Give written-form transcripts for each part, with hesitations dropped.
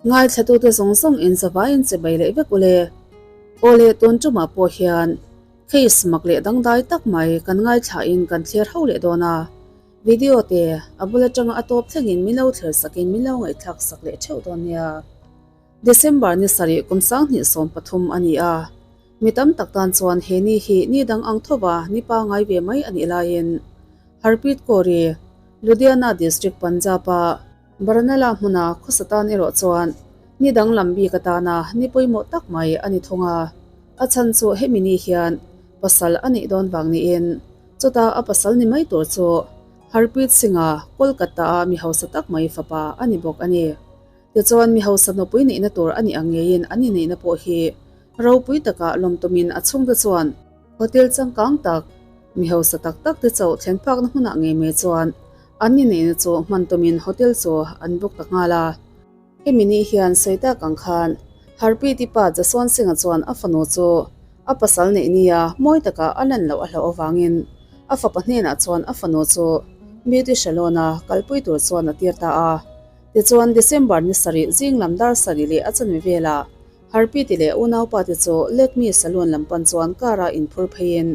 Ngaithlatute zawng zawng in zavaiin che bai leh vek ule. Awle tun tumah pawh hian case mak leh dangdai tak mai kan ngaithlain kan thlir ho leh dawn a. Video te a bul atanga a tawp thlengin min lo thlir sakin min lo ngaihthlak sak leh theuh dawn nia. December ni sarih kum 2013 a ni a. Mi tam tak tan chuan he ni hi ni dang ang thova ni pangai ve mai a nih laiin Harpreet Kaur-i Ludhiana District Punjab-a Barnala hmuna khawsa tan erawh chuan ni danglam bik atana ni pawimawh tak mai a ni thung a. A chhan chu hemi ni hian pasal a neih dawn vang niin chutah a pasal ni mai tur chu Harpreet Singh-a Kolkata-a mi hausa tak mai fapa a ni bawk a ni. Tichuan mi hausa nupui neihna tur a nih ang ngeiin an inneihna pawh hi ropui taka lawmtumin a chhungte chuan hotel changkang tak, mi hausa tak tak te chauh thlen phakna hmunah ngei mai chuan an inneihna chu hman tumin hotel chu an book ta nghal a. Hemi ni hian sawi tak ang khan Harpreet-i pa Jaswant Singh-a chuan a fanu chu a pasal neih nia mawi taka a lan loh a hlauh avangin a fapa hnenah chuan a fanu chu beauty salon-a kalpui tur chuan a tir ta a. Tichuan December ni sarih zing lam dar sarih leh a chanve velah Harpreet-i leh unaupa te chu Lakme Saloon lam pan chuan car-a inphur pheiin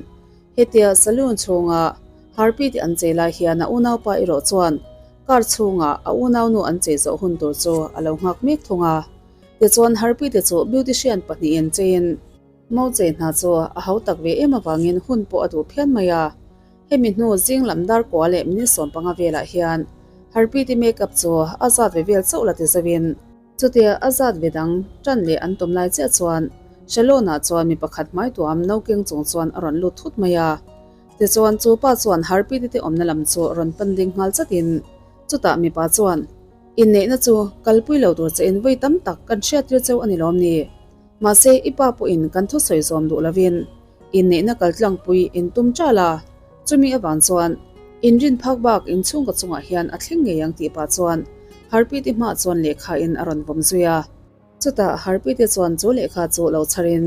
hetia saloon chhunga Harpreet-i an chei lai hian a unaupa erawh chuan car chhungah a unaunu an chei zawh hun tur chu a lo nghak mek thung a. Tichuan Harpreet-i chu beautician pahnihin cheiin mo chei hna chu a hau tak ve em avangin hun pawh a duh phian mai a. Hemi hnu zing lam dar kua leh minute 15 velah hian Harpreet-i makeup chu a zat ve vel chauh la ti zauhin chutia a zat ve dang tan leh an tum lai chiah chuan Shalon-ah chuan mi pakhat hmai tuam no keng chung chuan a rawn lut thut mai a. Tichuan chu pa chuan Harpreet-i te awmna lam chu rawn pan ding nghal chatin chutah mipa chuan Inneihna chu kalpui lo tur che in vawi tam tak kan hriattir cheu a ni lawm ni? Mahse i pa pawhin kan thusawi zawm duh lovin Inneihna kaltlangpui in tum ṭal a, chumi avang chuan inrin phak bak inchhungkaw chungah hian a thleng ngei ang tih pah chuan Harpreet-i hmaah chuan lehkha in a rawn vawm zui a. Chutah Harpreet-i chuan chu lehkha chu lo chharin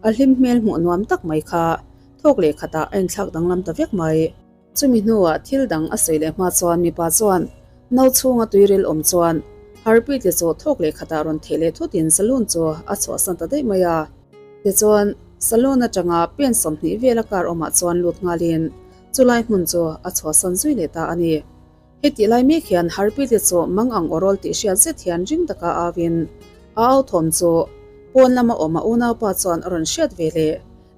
a hlim hmel hmuh nuam tak mai kha thawk leh khatah a inthlak danglam ta vek mai. Chumi hnuah thil dang a sawi leh hma chuan mipa chuan no chhunga tuiril awm chuan Harpreet-i chu thawk leh khatah rawn theh leh thutin saloon chu a chhuahsan ta daih mai a. Tichuan, saloon atanga pen 20 vela car awmah chuan lut nghalin chulai hmun chu a chhuahsan zui leh ta a ni. Hetih lai mek hian Harpreet-i chu mang ang awrawl tih hriat zet hian ring taka auin a au thawm chu pawn lama awm a unaupa chuan a rawn hriat ve leh.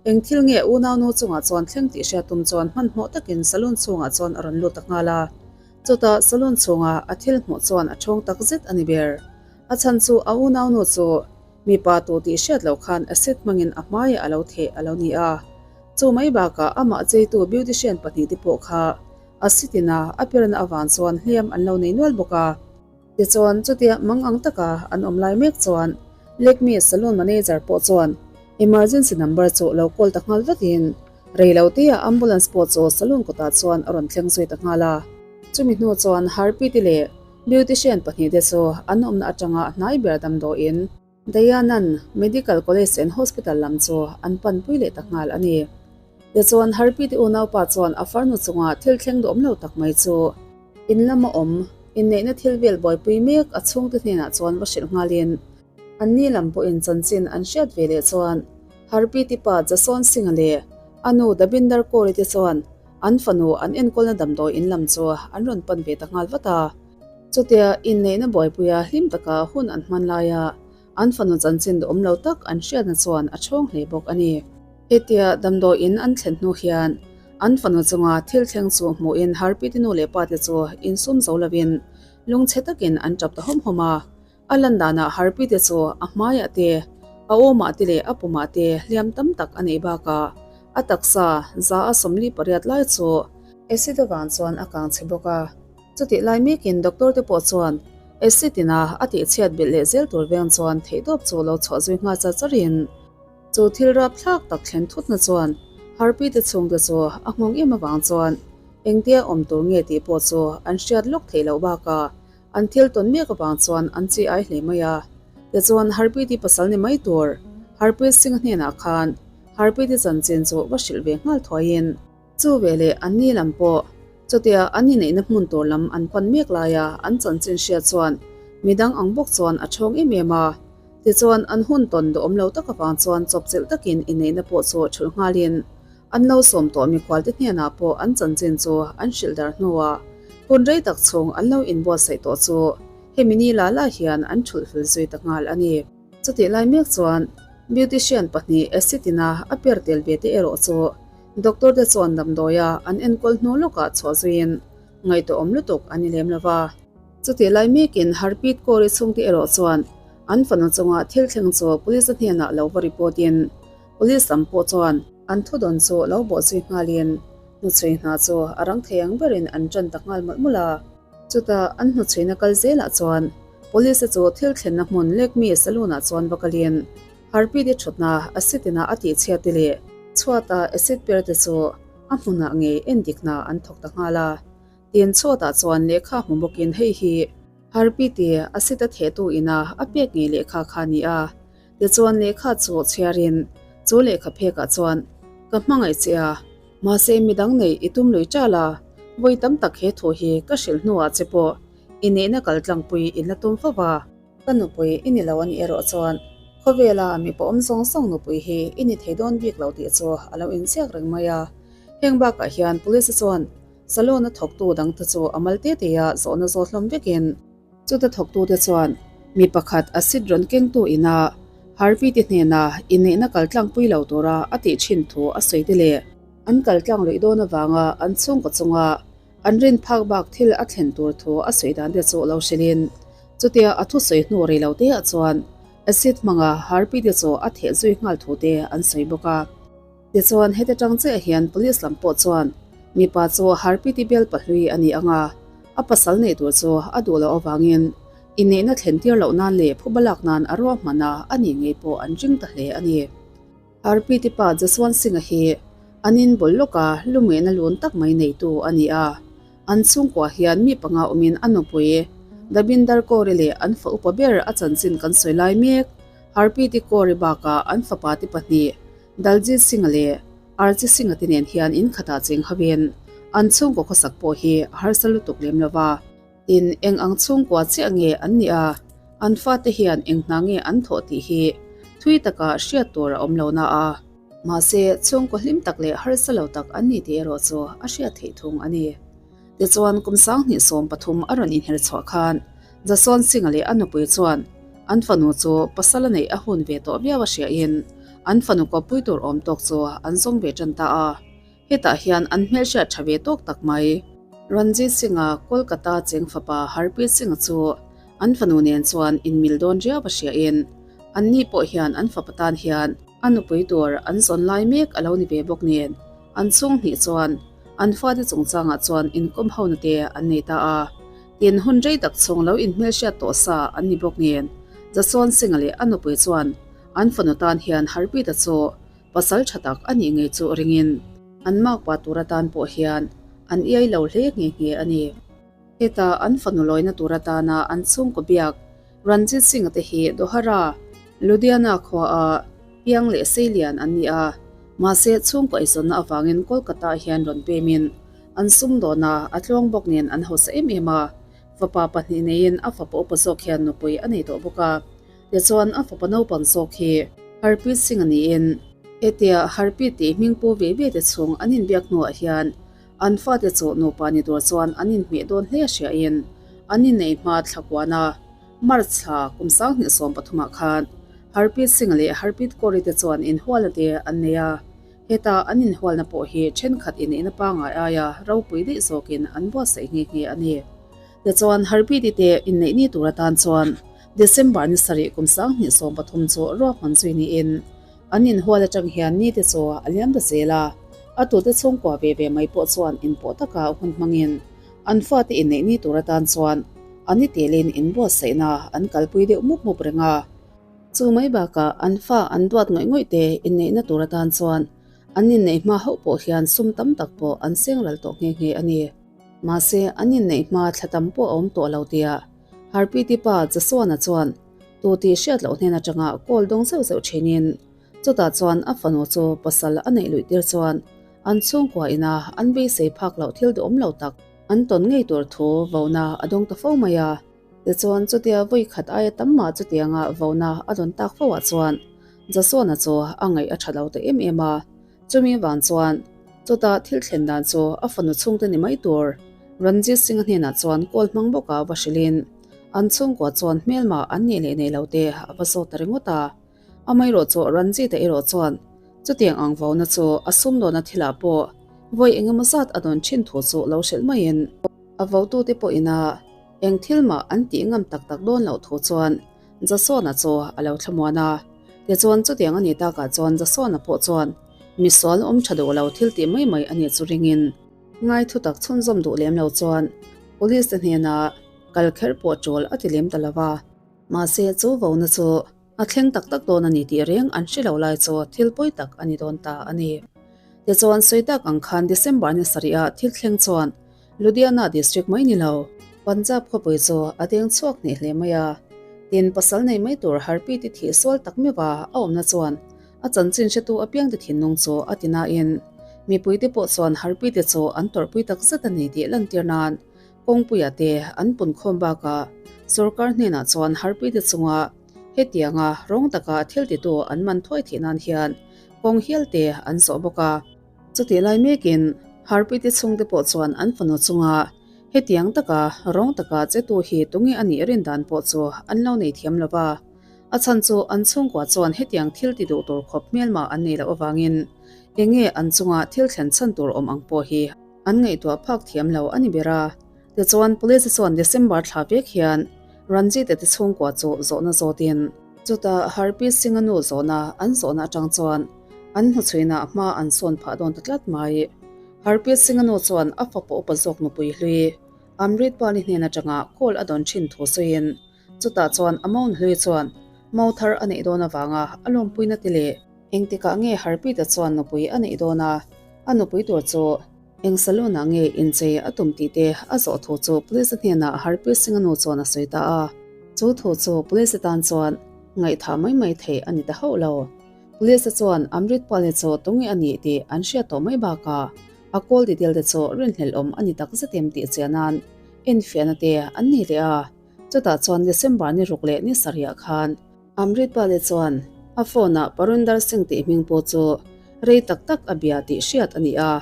Eng thil nge unaunu chungah chuan thleng tih hriat tum chuan hmanhmawh takin saloon chhungah chuan a rawn lut ta nghal a. Chutah saloon chhunga a thil hmuh chuan a thawng tak zet a ni ber. A chhan chu a unaunu chu mipa tu tih hriat loh khan acid hmangin a hmaiah a lo theh a lo ni a. Chu mai bakah amah cheitu beautician pahnih te pawh kha acid in a a perna avang chuan hliam an lo nei nual bawk a. Tichuan chutia mang ang taka an awm lai mek chuan Lakme Saloon manager pawh chuan emergency number chu lo call ta nghal vatin reilote ah ambulance pawh chu saloon kawtah chuan a rawn thleng zui ta nghal a. Chumi hnu chuan Harpreet-i leh beautician pahnih te chu an awmna atanga hnai ber damdawiin Dayanand Medical College and Hospital lam chu an panpui leh ta nghal a ni. Tichuan Harpreet-i unaupa chuan a farnu chunga thil thleng duhawm lo tak mai chu in lama awm inneihna thil vel buaipui mek a chhungte hnenah chuan va hrilh nghalin An ni lam pawhin chanchin an hriat ve leh chuan Harpreet-i pa Jaswant Singh-a leh a nu Davinder Kaur-i te chuan an fanu an enkawlna damdawi in lam chu an rawn pan ve ta nghal vat a. Chutia inneihna buaipuia hlim taka hun an hman laia an fanu chanchin duhawm lo tak an hriatna chuan a chhawng hle bawk a ni. Hetia damdawi in an thlen hnu hian an fanu chunga thil thleng chu hmuhin Harpreet-i nu leh pa te chu insum zo lovin lungchhe takin an tap ta hawm hawm a. A lan danah Harpreet-i chu a hmaiah te, a awmah te leh a pumah te hliam tam tak a neih bakah a taksa 148 lai chu acid avang chuan a kang chhe bawk a. Chutih lai mekin doctor te pawh chuan acid ina a tihchhiat belh leh zel tur veng chuan theihtawp chu lo chhuah zui nghal char charin chu thil rapthlak tak thlen thutna chuan Harpreet-i chhungte chu a nghawng em avang chuan engtia awm tur nge tih pawh chu an hriat lawk theih loh bakah An thil tawn mek avang chuan an chi ai hle mai a. Tichuan Harpreet-i pasal ni mai tur Harpreet Singh-a hnenah khan Harpreet-i chanchin chu va hrilh ve nghal thuaiin chu veleh an ni lam pawh chutia an inneihna hmun tur lam an pan mek laia an chanchin hriat chuan Midang ang bawk chuan a ṭhawng em em a. Tichuan, an hun tawn duhawm lo tak avang chuan chawpchilh takin inneihna pawh chu ṭhulh nghalin an lo sawm tawh mikhualte hnenah pawh an chanchin chu an hrilh dar hnuah hun rei tak chhung an lo inbuatsaih tawh chu hemi ni la la hian an ṭhulh fel zui ta nghal a ni. Chutih lai mek chuan beautician pahnih acid ina a per tel ve te erawh chu doctor te chuan damdawia an enkawl hnu lawkah chhuah zuiin ngaihtuahawm lutuk a ni lem lo va. Chutih lai mekin Harpreet Kaur-i chhungte erawh chuan an fanu chunga thil thleng chu police-a hnenah lo va report in police lam pawh chuan an thudawn chu lo bawh zui nghalin hnuchhui hna chu a rang thei ang berin an tan ta nghal mawlh mawlh a. Chutah an hnuchhuina kal zelah chuan police-a chu thil thlenna hmun Lakme Saloon-ah chuan va kalin Harpreet-i thutna acid ina a tihchhiat te leh chhuata acid per te chu a hmunah ngei endikna an thawk ta nghal a. Tin chhuatah chuan lehkha hmu bawkin hei hi Harpreet-i acid a thehtu ina a pek ngei lehkha kha a ni a. Tichuan lehkha chu chhiarin chu lehkha phekah chuan ka hmangaih che a, mahse midang nei i tum lui ṭal a, vawi tam tak he thu hi ka hrilh hnuah che pawh i neihna kal tlangpui in la tum fo va. Ka nupui i ni lo a nih erawh chuan khawvela mipa awm zawng zawng nupui hi i ni thei dawn bik lo tih chu a lo inziak reng mai a. Heng bakah hian police chuan salon a thawktu dangte chu a mal te te a zawhna zawt hlawm vekin, Chuta thawktute chuan mi pakhat acid rawn kengtu ina Harvey te hnena inneihna kal tlangpui lo tura a tih thin thu a sawi te leh an kal tlang luih dawn avanga an chhungkaw chunga an rin phak bak thil a thlen tur thu a sawi dan te chu lo hrilhin chutia a thusawi hnu rei lo teah chuan acid hmanga Harvey te chu a theh zui nghal thu te an sawi bawk a. Tichuan, heti tang chiah hian police lam pawh chuan mipa chu Harpiti bial pahlui a ni ang a, a pasal neih tur chu a duh loh avangin inneihna thlen tir loh nan leh phuba lak nan a ruahman a a nih ngei pawh an ring ta hle a ni. Harpiti pa Jaswant Singh-a hi an in bul lawka lumehna lun tak mai neitu a ni a, an chhungkua hian mi panga awmin a nupui Davinder Kaur-i leh an fa upa ber a chanchin kan sawi lai mek Harpiti Kaur-i bakah an fapa te pahnih Daljit Singh-a leh Archi Singh-a te nen hian in khatah cheng hovin an chhungkaw khawsak pawh hi a harsa lutuk lem lo va. Tin, eng ang chhungkua chiah nge an nih a, an fate hian eng hna nge an thawh tih hi thui taka hriat tur a awm lo na a. Mahse, chhungkaw hlim tak leh harsa lo tak an ni tih erawh chu a hriat theih thung a ni. Tichuan, kum 2013 a rawn inher chhuah khan Jason Singh-a leh a nupui chuan an fanu chu pasal a neih a hun ve tawh viau a hriahin an fanu kawppui tur awm tawk chu an zawng ve tan ta a. Hetah hian an hmelhriat tha ve tawk tak mai. Ranjit Singh-a Kolkata cheng fapa Harpreet Singh-a chu an fanu nen chuan inmil dawn riau a hriahin anni pawh hian an fapa tan hian a nupui tur an zawn lai mek a lo ni ve bawk nen an chhung hnih chuan an fate chungchangah chuan inkawm hona te an nei ta a. Tin, hun rei tak chhung lo inhmelhriat tawh sa an ni bawk nen, Jason Singh-a leh a nupui chuan an fanu tan hian Harpreet-a chu pasal tha tak a nih ngei chu ringin an makpa tur atan pawh hian an iai lo hle nghe nghe a ni. Heta an fanu lawina tur atana an chhungkaw biak Ranjit Singh-a te hi Dohara, Ludhiana khuaah piang leh seilian an ni a, mahse chhungkaw eizawnna avangin Kolkata-ah hian rawn pemin An sumdawn a, a tluang bawk nen an hausa em em a. Fapa pahnih neiin a fapa upa zawk hian nupui a nei tawh bawk a. Tichuan a fapa naupang zawk hi Harpreet Singh a niin hetia Harpreet tih hming pu ve ve te chhung an inbiak hnuah hian an fate chu nupa ni tur chuan an inhmeh dawn hle hriain an inneih hma thla kuan a. March thla kum 2013 ah khan Harpreet Singh leh Harpreet Kaur-i te chuan inhualna te an nei a. Heta an inhualna pawh hi thenkhat inneihna pangngai aia ropui daih zawkin an buatsaih nghe nghe a ni. Tichuan, Harbiti te inneih ni tur atan chuan December ni sarih kum 2013 chu ruahman zui niin an inhual atang hian ni te chu a liam ta zel a. A tute chhungkua ve ve mai pawh chuan inpawh taka hun hmangin an fate inneih ni tur atan chuan a ni telin inbuatsaihna an kalpui deuh mup mup reng a. Chu mai bakah an fa an duat ngawih ngawih te inneihna tur atan chuan an inneih hma hauh pawh hian sum tam tak pawh an seng ral tawh nghe nghe a ni. Mahse, an inneih hma thla tam pawh a awm tawh lo tia Harpiti pa Jaswana chuan tu tih hriat loh hnen atanga call dawng zeuh zeuh thinin chutah chuan a fanu chu pasal a neih luih tir chuan an chhungkua ina an beisei phak loh thil duhawm lo tak an tawn ngei tur thu vona a dawng ta fo mai a. Tichuan, chutia vawi khat aia tam mah chutianga vona a dawn tak fo ah chuan Jasona chu a ngaih a tha lo ta em em a. Chumi vang chuan chutah thil thlen dan chu a fanu chhungte ni mai tur Ranjit Singh-a hnenah chuan kawl hmang bawka va hrilhin an chhungkua chuan hmelmah an nih leh nei lo te a va zawt ta ringawt a. Amaherawh chu Ranjit-a erawh chuan chutiang ang vauna chu a sumdawna thilah pawh vawi engemaw zat a dawn thin thu chu lo hrilh maiin a votute pawhin a eng thil mah an tih ngam tak tak dawn loh thu chuan Jasona chu a lo thlamuan a. Tichuan chutiang a nih takah chuan Jasona pawh chuan misual awm tha duh lo thil tih mai mai a nih chu ringin ngai thutak chhunzawm duh lem lo chuan police te hnenah kal kher pawh tul a ti lem ta lo va. Mahse chu vona chu A thleng tak tak dawn a ni tih reng an hre lo lai chu thil pawi tak a ni dawn ta a ni. Tichuan sawi tak ang khan December ni sarih ah thil thleng chuan Ludhiana district mai ni lo, Punjab khawpui chu a deng chhuak hneh hle mai a. Tin, pasal nei mai tur Harpreet i thih sual tak meuh a a awmna chuan a chanchin hretu apiangte thinlung chu a ti nain mipuite pawh chuan Harpreet i chu an tawrhpui tak zet a ni tih lantir nan Kawngpuia te an pun khawm bakah sorkar hnenah chuan Harpreet-i chunga hetianga rawng taka thil titu an man thuai theih nan hian kawng hial te an zawh bawk a. Chutih lai mekin Harpreet-i chhungte pawh chuan an fanu chunga hetiang taka rawng taka chetu hi tunge a nih rin dan pawh chu an lo nei thiam lo va. A chhan chu an chhungkua chuan hetiang thil ti duh tur khawp hmelma an nei loh avangin enge an chunga thil thlen chhan tur awm ang pawh hi An ngaihtuah phak thiam lo a ni ber a. Tichuan Police chuan December thla vek hian Ranjit-a te chhungkua chu zawhna zawtin, chutah Harpreet Singh-a nu zawhna an zawhna atang chuan an hnuchhuinah hma an sawn phah dawn ta tlat mai. Harpreet Singh-a nu chuan a fapa upa zawk nupui hlui Amrit Pali hnen atanga call a dawn thin thu sawiin chutah chuan a maun hlui chuan mau thar a neih dawn avanga a lawmpuina ti leh Engtikah nge Harpreet-a chuan nupui a neih dawn a, a nupui tur chu eng saloon-ah nge inchei a tum tih te a zawh thu chu police hnenah Harpreet Singh-a nu chuan a sawi ta a. Chu thu chu police tan chuan ngaihthah mai mai theih a ni ta hauh lo. Police chuan Amrit Pal-i chu tunge a nih tih an hriat tawh mai bakah a kawl detail te chu rinhlelh awm a ni tak zet em tih chiah nan enfiahna te an nei leh a. Chutah chuan December ni ruk leh ni sarihah khan Amrit Pal-i chuan a phone-ah Parwinder Singh tih hming pawh chu rei tak tak a bia tih hriat a ni a.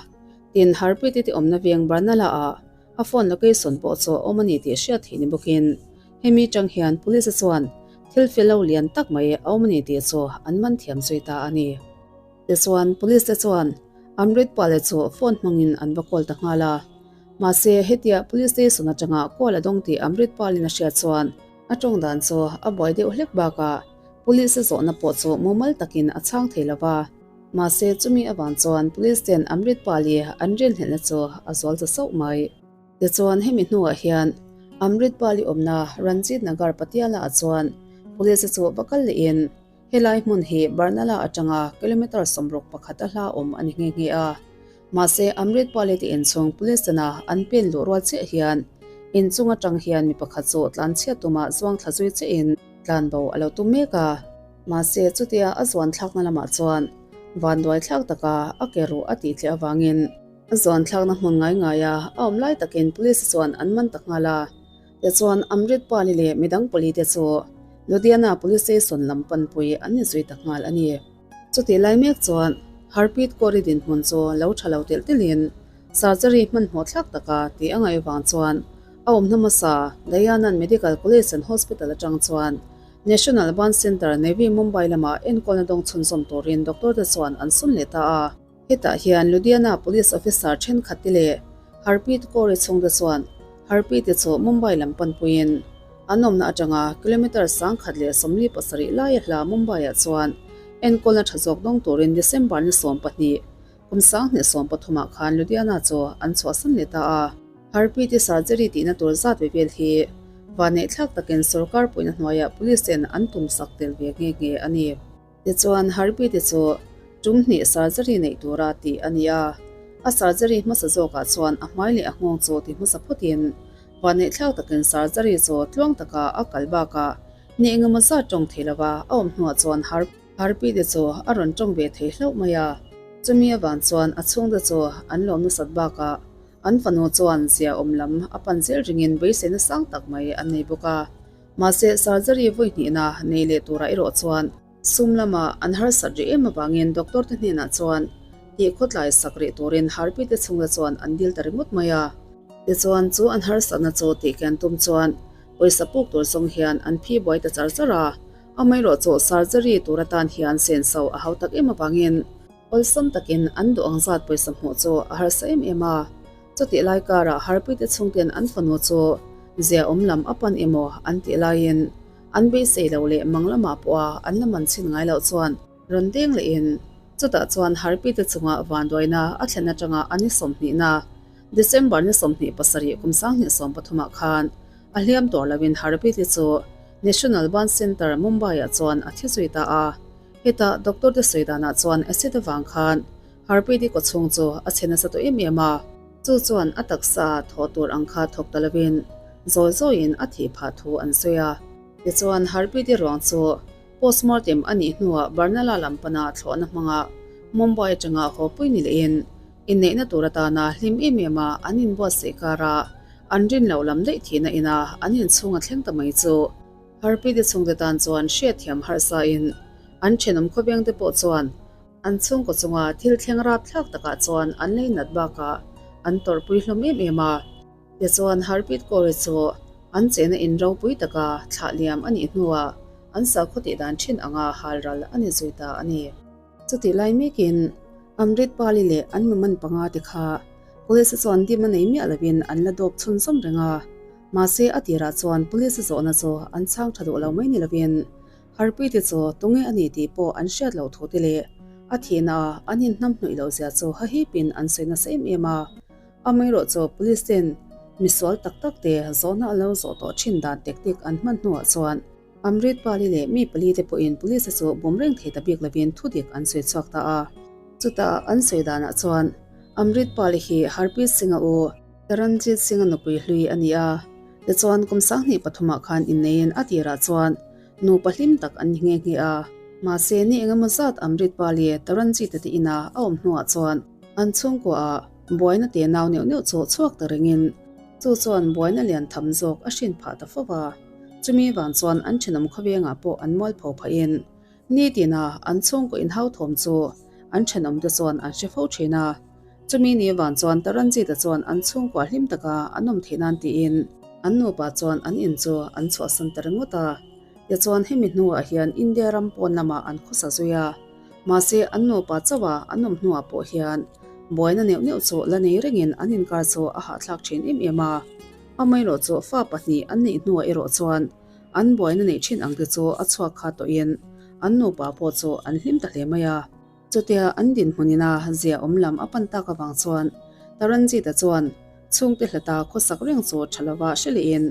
Tin, Harpreet-i te awmna veng Barnala-ah a phone location pawh chu a awm a ni tih hriat theih ni bawkin hemi tang hian police-a chuan thil fel lo lian tak mai a awm a ni tih chu an man thiam zui ta a ni. Tichuan, police te chuan Amrit Pal-i chu phone hmangin an va call ta nghal a. Mahse, hetia police station atanga call a dawng tih Amrit Pal-in a hriat chuan, A tawng dan chu a buai deuh hlek bakah police a zawhna pawh chu mumal takin a chhang thei lo va. Mahse chumi avang chuan police ten Amrit Pali an rinhlelhna chu a zual ta sauh mai. Tichuan hemi hnuah hian Amrit Pali awmna Ranjit Nagar Patiala ah chuan police chu va kal lehin helai hmun hi Barnala atanga kilometre 61 a hla awm a ni nghe nghe a. Mahse, Amrit Pali te inchhung police tena an pen luh rual chiah hian inchung atang hian mi pakhat chu tlan chhiat tuma zuang thla zui chiahin tlan bo a lo tum mek a. Mahse, chutia a zuan thlakna lamah chuan vanduai thlak taka a ke ruh a tih tleh avangin a zuan thlakna hmun ngai ngaia a awm lai takin police chuan an man ta nghal a. Tichuan, Amrit Pali leh midang pali te chu Ludhiana Police Station lam panpui an ni zui ta nghal a ni. Chutih lai mek chuan Harpreet Kaur-i dinhmun chu lo tha lo telh telhin surgery hmanhmawh thlak taka tih a ngaih vang chuan a awmna hmasa Dayanand Medical College and Hospital atang chuan National Burn Centre Navi Mumbai lamah enkawlna dawng chhunzawm turin doctor te chuan an sun leh ta a. Hetah hian Ludhiana Police officer thenkhat te leh Harpreet Kaur-i chhungte chuan Harpreet-i chu Mumbai lam panpuiin An awmna atanga kilometre 1047 laia hla Mumbai-ah chuan enkawlna tha zawk dawng turin December ni 12, kum 2013 ah khan Ludhiana chu an chhuahsan leh ta a. Harpreet-i surgery tihna tur zat ve vel hi vanneihthlak takin sorkar puihna hnuaiah police ten an tumsak tel ve nghe nghe a ni. Tichuan, Harpreet-i chu tum hnih surgery neih tura tih a ni a. A surgery hmasa zawkah chuan a hmai leh a nghawng chu ti hmasa phawtin vanneihthlak takin surgery chu tluang taka a kal bakah ni engemaw zat tawng thei lova a awm hnuah chuan Harpreet-i chu a rawn tawng ve thei hlauh mai a. Chumi avang chuan a chhungte chu an lawm nasat bakah an fanu chuan zia awm lam a pan zel ringin beiseina sang tak mai an nei bawk a. Mahse surgery vawi hnihna nei leh turah erawh chuan sum lama an harsat rih em avangin doctor te hnenah chuan tih khawtlai sak rih turin Harpreet te chhungte chuan an dil ta ringawt mai a. Tichuan chu an harsatna chu tih kian tum chuan pawisa puk tur zawng hian an phi buai ta char char a. Amaherawh chu surgery tur atan hian senso a hau tak em avangin Awlsam takin an duh ang zat pawisa hmuh chu a harsa em em a. Chutih lai karah Harpreet te chhungten an fanu chu zia awm lam a pan emaw an tih laiin an beisei lo leh mang lamah pawha an la man chhin ngai loh chuan rawn deng lehin chutah chuan Harpreet te chunga vanduaina a thlen atanga a ni sawmhnihna December ni 27 kum 2013 khan a hliam tawh loin Harpreet te chu National Burn Centre Mumbai-ah chuan a thi zui ta a. Hetah doctor te sawi danah chuan acid avang khan Harpreet i kawchhung chu a chhe nasa tawh em em a, chu chuan a taksa thawh tur ang kha thawk ta lovin zawi zawiin a thih phah thu an sawi a. Tichuan Harpreet i ruang chu postmortem a nih hnuah Barnala lam pana thlawhna hmanga Mumbai atanga haw pui ni lehin inneihna tur atana hlim em em a an inbuatsaih kara an rin loh lam daih thihna ina an inchhung a thleng ta mai chu Harpreet-i chhungte tan chuan hriatthiam harsain an thenawm khawvengte pawh chuan an chhungkaw chunga thil thleng rapthlak takah chuan an lei nat bakah an tawrhpui hlawm em em a. Tichuan Harpreet Kaur-i chu an chena in ropui taka thlah liam a nih hnuah an sakhaw tih dan thin anga halral a ni zui ta a ni. Chutih lai mekin Amrit Pali leh an miman panga te kha Police chuan dim a nei miah lovin an la dawp chhunzawm reng a. Mahse a tirah chuan Police zawhna chu an chhang tha duh lo mai ni lovin Harpreet chu tunge a ni tih pawh an hriat loh thu te leh a thihna a an inhnam hnuih loh zia chu hahipin an sawi nasa em em a. Amaherawh chu Police ten misual tak tak te zawhna a lo zawh tawh thin dan tactic an hman hnuah chuan Amrit Pali leh mi pali te pawhin Police chu bawm reng thei ta bik lovin thudik an sawi chhuak ta a. Chutah an sawi danah chuan Amrit Pali hi Harpreet Singh-a u Taranjit Singh-a nupui hlui a ni a, tichuan kum 23 ah khan inneiin a tirah chuan nupa hlim tak an ni nghe nghe a. Mahse ni engemaw zat Amrit Pali Taranjit-a te ina a awm hnuah chuan an chhungkua ah buaina te nau neuh neuh chu chhuak ta rengin chu chuan buaina lian tham zawk a hrin phah ta fo va. Chumi vang chuan an thenawm khawvengah pawh an mualpho phahin nitina an chhungkaw inhauthawm chu an thenawmte chuan an hre fo thin a. Chumi ni vang chuan Taranjit-a chuan an chhungkua hlim taka an awm theih nan tiin an nupa chuan an in chu an chhuahsan ta ringawt a. Tichuan hemi hnuah hian India ram pawn lamah an khawsa zui a. Mahse an nupa chauha an awm hnuah pawh hian buaina neuh neuh chu la nei rengin an inkar chu a hahthlak thin em em a. Amaherawh chu fa pahnih an neih hnuah erawh chuan an buaina neih thin ang te chu a chhuak kha tawhin an nupa pawh chu an hlim ta hle mai a. Chutia an dinhmun ina zia awm lam a pan tak avang chuan Taranjit-a chuan chhungte hlata khawsak reng chu tha lova hre lehin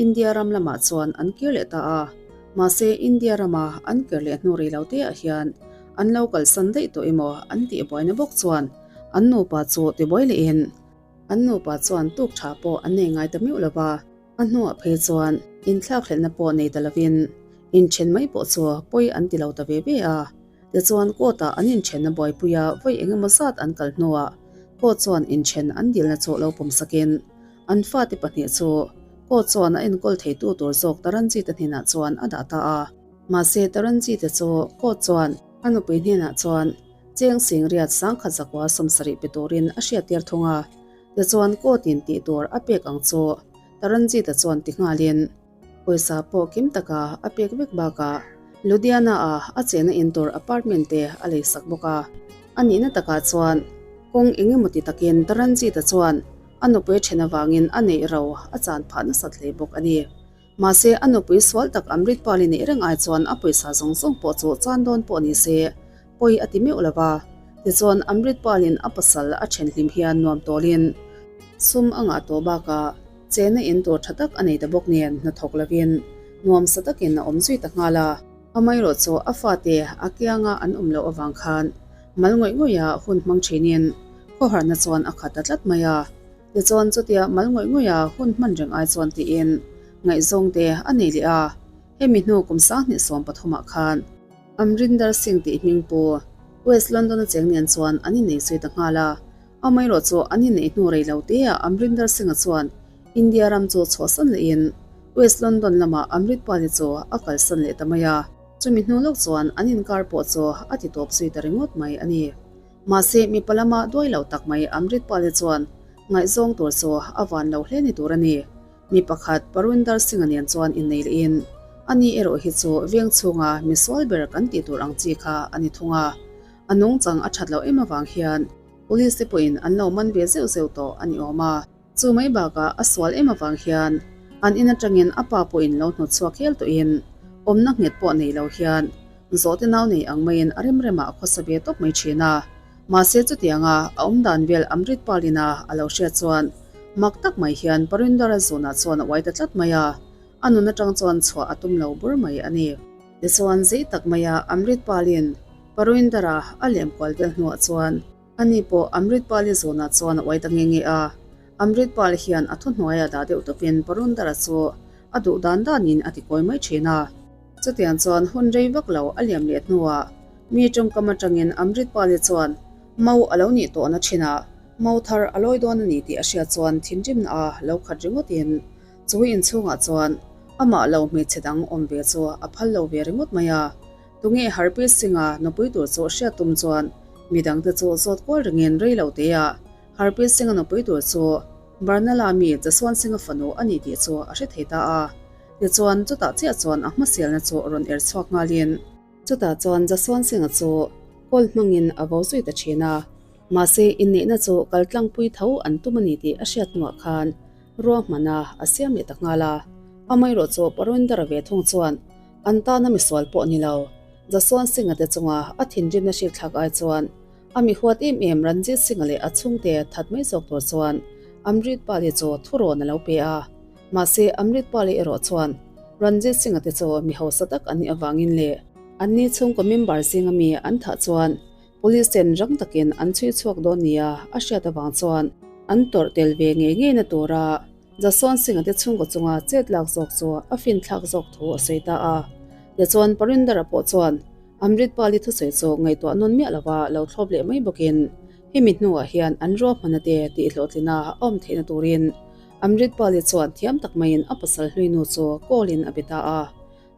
India ram lamah chuan an kir leh ta a. Mahse India rama an kir leh hnu rei lo teah hian an lo kalsan daih tawh emaw an tih buaina bawk chuan an nupa chu tibuai lehin An nupa chuan tuk tha pawh an nei ngai ta meuh lo va, a hnuah phei chuan inthlakhlelhna pawh nei ta lovin inthen mai pawh chu pawi an ti lo ta ve ve a. Tichuan court-ah an inthenna buaipuia vawi eng emaw zat an kal hnuah court chuan inthen an dilna chu lo pawm sakin an fate pahnih chu court chuan a enkawl theitu tur zawk Taranjit-a hnenah chuan a dah ta a. Mahse Taranjit-a chu court chuan a nupui hnenah chuan Cheng sing riat sangkhat zakua 70 pe turin a hriattir thung a, tichuan court-in tih tur a pek ang chu Taranjit-a chuan ti nghalin pawisa pawh kim taka a pek vek bakah Ludhiana-a a chena in tur apartment te a lei sak bawk a. A nihna takah chuan kawng eng emaw ti takin Taranjit-a chuan a nupui then avangin a neih ro a chan phah nasat hle bawk a ni. Mahse, a nupui sual tak Amrit Pali neih reng ai chuan a pawisa zawng zawng pawh chu chan dawn pawh ni se, pawi a ti meuh lo va. Tichuan, Amrit Palin a pasal a then hlim hian nuam tawlin sum a ngah tawh bakah chena in tur tha tak a nei ta bawk nen hnathawk lovin nuam sa takin a awm zui ta nghal a. Amaherawh chu a fate a kianga an awm loh avang khan mal ngawih ngawiha hun hmang thinin khawharna chuan a khat ta tlat mai a. Tichuan chutia mal ngawih ngawih a hun hman reng ai chuan tiin ngaihzawng te a nei leh a, hemi hnu kum 2013 ah khan Amrinder Singh tih hming pu West London a cheng nen chuan an innei zui ta nghal a, amaherawh chu an inneih hnu rei lo te ah Amrinder Singh a chuan India ram chu chhuahsan lehin. West London lamah Amritpali chu a kalsan leh ta mai a, chumi hnu lawk chuan an inkar pawh chu a ti tawp zui ta ringawt mai a ni. Mahse, mipa lama duai lo tak mai Amritpali chuan ngaihzawng tur chu a van lo hle ni tur a ni. Mi pakhat Parwinder Singh-a nen chuan innei lehin ani erawh hi chu veng chhunga misual ber kan tih tur ang chi kha a ni thung a, a nungchang a that loh em avang hian Police te pawhin an lo man ve zeuh zeuh tawh a ni awm a. Chu mai bakah a sual em avang hian an in atangin a pa pawhin lo hnawt chhuak hial tawhin awmna nghet pawh nei lo hian zawhte nau nei ang maiin a remremah a khawsa ve tawp mai thin a. Mahse chutianga a awm dan vel Amrit Palina a lo hriat chuan mak tak mai hian Parindara zunah chuan a uai ta tlat mai a, a nun atang chuan chhuah a tum lo bur mai a ni. Tichuan zei tak maia Amrit Palin Parindara a lem kual vel hnuah chuan ani pawh Amrit Pali zunah chuan a uai ta nge nge a. Amrit Pal hian a thuhnuaiah dah deuh tawpin Parundara chu a duh dan danin a tikawi mai thin a. Chutiang chuan hun rei vak lo a liam leh hnuah mi tawngkam atangin Amrit Pali chuan Mau a lo nih tawhna thinah Mau thar a lawi dawn a ni tih a hriat chuan thinrimna a lo khat ringawtin chu inchhungah chuan amah lo hmeichhe dang awm ve chu a phal lo ve ringawt mai a. Tunge Harpreet Singh-a nupui tur chu hriat tum chuan midangte chu zawt kual ringin rei lo teah Harpreet Singh-a nupui tur chu Barnala mi Jaswant Singh-a fanu a ni tih chu a hre thei ta a. Tichuan, chutah chiah chuan a hmasialna chu rawn er chhuak nghalin. Chutah chuan Jaswant Singh-a chu kawl hmangin a vo zui ta thin a. Mahse, inneihna chu kaltlangpui tho an tum a ni tih a hriat hnuah khan ruahmana a siam leh ta nghal a. Amaherawh chu Parwinder-a ve thung chuan an tana misual pawh ni lo. Jaswant Singh-a te chunga a thinrimna hrikthlak ai chuan a mi huat em em Ranjit Singh-a leh a chhungte that mai zawk tur chuan Amrit Pali chu thurawn a lo pe a. Mahse, Amrit Pali erawh chuan Ranjit Singh-a te chu mi hausa tak an nih avangin leh anni chhungkaw member zinga mi an thah chuan Police ten rang takin an chhui chhuak dawn nia a hriat avang chuan an tawrh tel ve ngei ngeina tura Jaswant Singh-a te chhungkaw chunga chet lak zawk chu a finthlak zawk thu a sawi ta a. Tichuan, Parindara pawh chuan Amrit Pali thusawi chu ngaihtuah nawn miah lova lo thlawp leh mai bawkin hemi hnuah hian an ruahmana te tihhlawhtlina a awm theihna turin Amrit Pali chuan thiam tak maiin a pasal hluinu chu call-in a be ta a.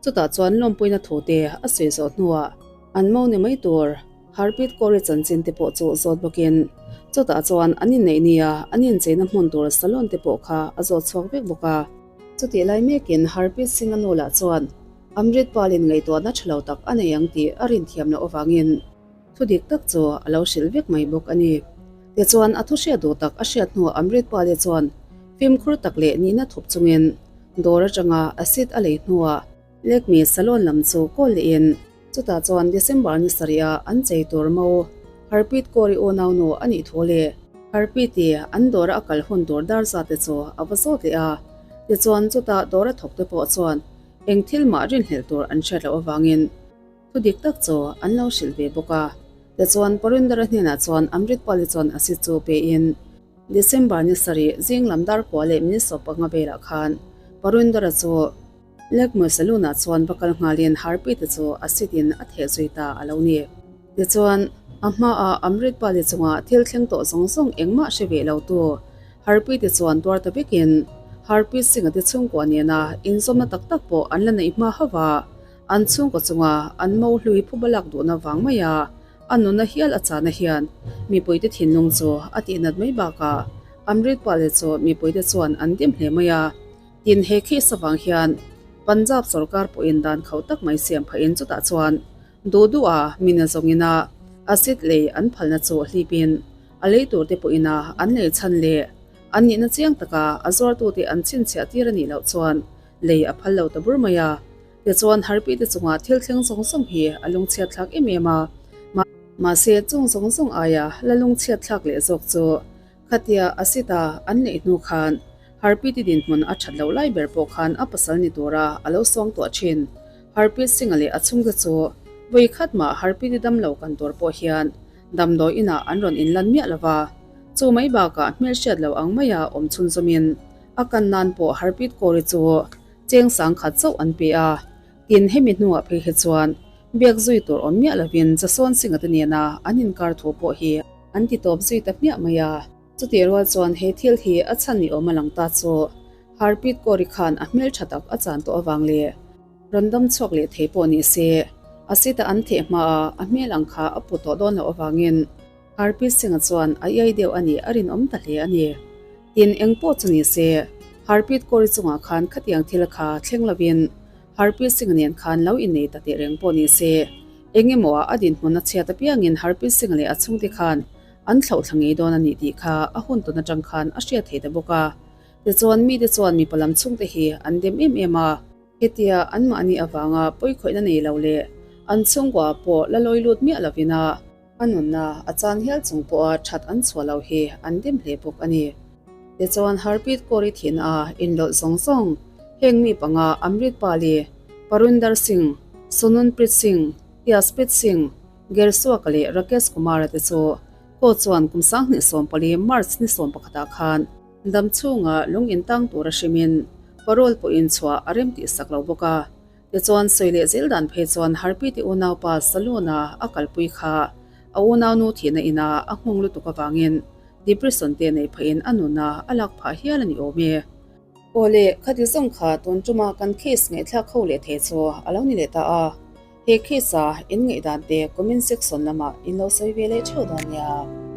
Chutah chuan lawmpuina thu te a sawi zawh hnuah an mo ni mai tur Harpreet Kaur-i chanchin te pawh chu zawt bawkin chutah chuan an inneih nia an incheina hmun tur salon te pawh kha a zawt chhuak vek bawk a. Chutih lai mekin Harpreet Singh-a nu lah chuan Amrit Pal-in ngaihtuahna tha lo tak a nei ang tih a rinthiam loh avangin thu dik tak chu a lo hrilh vek mai bawk a ni. Tichuan a thu hriat duh tak a hriat hnuah Amrit Pal-i chuan fimkhur tak leh nihna thup chungin Dawr atanga acid a lei hnuah Lakme salon lam chu kawl lehin chutah chuan December ni sarih-ah an chei tur mo Harpreet Kaur-i unaunu a nih thu leh Harpreet-i an dawra a kal hun tur dar zate chu a va zawt leh a. Tichuan chutah dawra thawkte pawh chuan eng thil mah rinhlelh tur an hriat loh avangin Thu dik tak chu an lo hrilh ve bawk a. Tichuan Parindara hnenah chuan Amrit Pali chuan acid chu pein December ni sarih zing lam dar kua leh minute 15 velah khan Parindara chu Lakme Saloon-ah chuan va kal nghalin Harpreet-a chu acid in a theh zui ta a lo ni. Tichuan a hmaah Amrit Pali chunga thil thleng tawh zawng zawng engmah hre ve lo tu Harpreet-i chuan tuar ta vekin Harpreet Singh-a te chhungkua nena inzawmna tak tak pawh an la neih hma hauh a. An chhungkaw chunga an mo hlui phuba lak duhna vang maia a nunna hial a chahna hian mipuite thinlung chu a tihnat mai bakah Amrit Pal-e chu mipuite chuan an dim hle mai a. Tin, he case avang hian Punjab sorkar pawhin dan khauh tak mai siam phahin chutah chuan duh duha mina zawngina acid lei an phalna chu hlipin a lei turte pawhina an lei chhan leh an nihna chiang taka a zuartute an chhinchhiah tir a nih loh chuan lei a phal lo ta bur mai a. Tichuan Harpreet-a chungah thil thleng zawng zawng hi a lungchhiat thlak em em a, mahse chung zawng zawng aia la lungchhiat thlak leh zawk chu khatia a sit-a an neih hnu khan Harpreet-i dinhmun a that loh lai ber pawh khan a pasal ni tura a lo sawng tuah thin. Harpreet Singh-a leh a chhungte chu vawi khat mah Harpreet-i damlo kan tur pawh hian damdawi inah an rawn inlan miah lo va, chu mai bakah hmelhriat lo ang maia awm chhunzawmin a kan nan pawh Harpreet Kaur-i chu Cheng sang khat chauh an pe a, tin hemi hnuah phei hi chuan biak zui tur awm miah lovin Jason Singh-a te nena an inkar thu pawh hi an ti tawp zui ta hmiah mai a. Chutih rual chuan he thil hi a chhan ni awm a lang ta chu. Harpreet Kaur-i khan a hmeltha tak a chan tawh avang leh rawn dam chhuak leh thei pawh ni se, a seat-a an theh hmaa a hmel ang kha a pu tawh dawn loh avangin Harpreet Singh-a chuan a iai deuh a nih a rinawm ta hle a ni. Tin, eng pawh chu ni se, Harpreet Kaur-i chungah khan khatiang thil kha thleng lovin Harpreet Singh-a nen khan lo innei ta teh reng pawh ni se, eng emaw ah a dinhmun a chhiat apiangin Harpreet Singh-a leh a chhungte khan an thlauhthla ngei dawn a nih tih kha a hun tawn atang khan a hriat thei ta bawk a. Tichuan, mite chuan mipa lam chhungte hi an dem em em a. Hetia anmahni avanga pawikhawihna nei lo leh an chhungkua pawh la lawi lut miah lovin a a nunna a chan hial chung pawha that an chhuah lo hi an dem hle bawk a ni. Tichuan, Harpreet Kaur-i thihna a inlawlh zawng zawng heng mi panga Amrit Pali, Parwinder Singh, Sonunpreet Singh, Tiaspreet Singh, Gersuaka leh Rakesh Kumar-a te chu court chuan kum 2014 March ni sawmpakhatah khan dam chhunga lung intang tura hrimin parole pawhin chhuah a rem tih sak lo bawk a. Tichuan sawi leh zel dan phei chuan Harpreet-i unaupa Saloon-a a kalpui kha a unaunu thihna inah a nghawng lutuk avangin depression te nei phahin a nuna a lak phah hial a ni awm e. Aw le, khati zawng kha tun tuma kan case ngaihthlak ho leh thei chu a lo ni leh ta a. He case-a in ngaihdan te comment section lamah in lo sawi ve leh theuh dawn nia.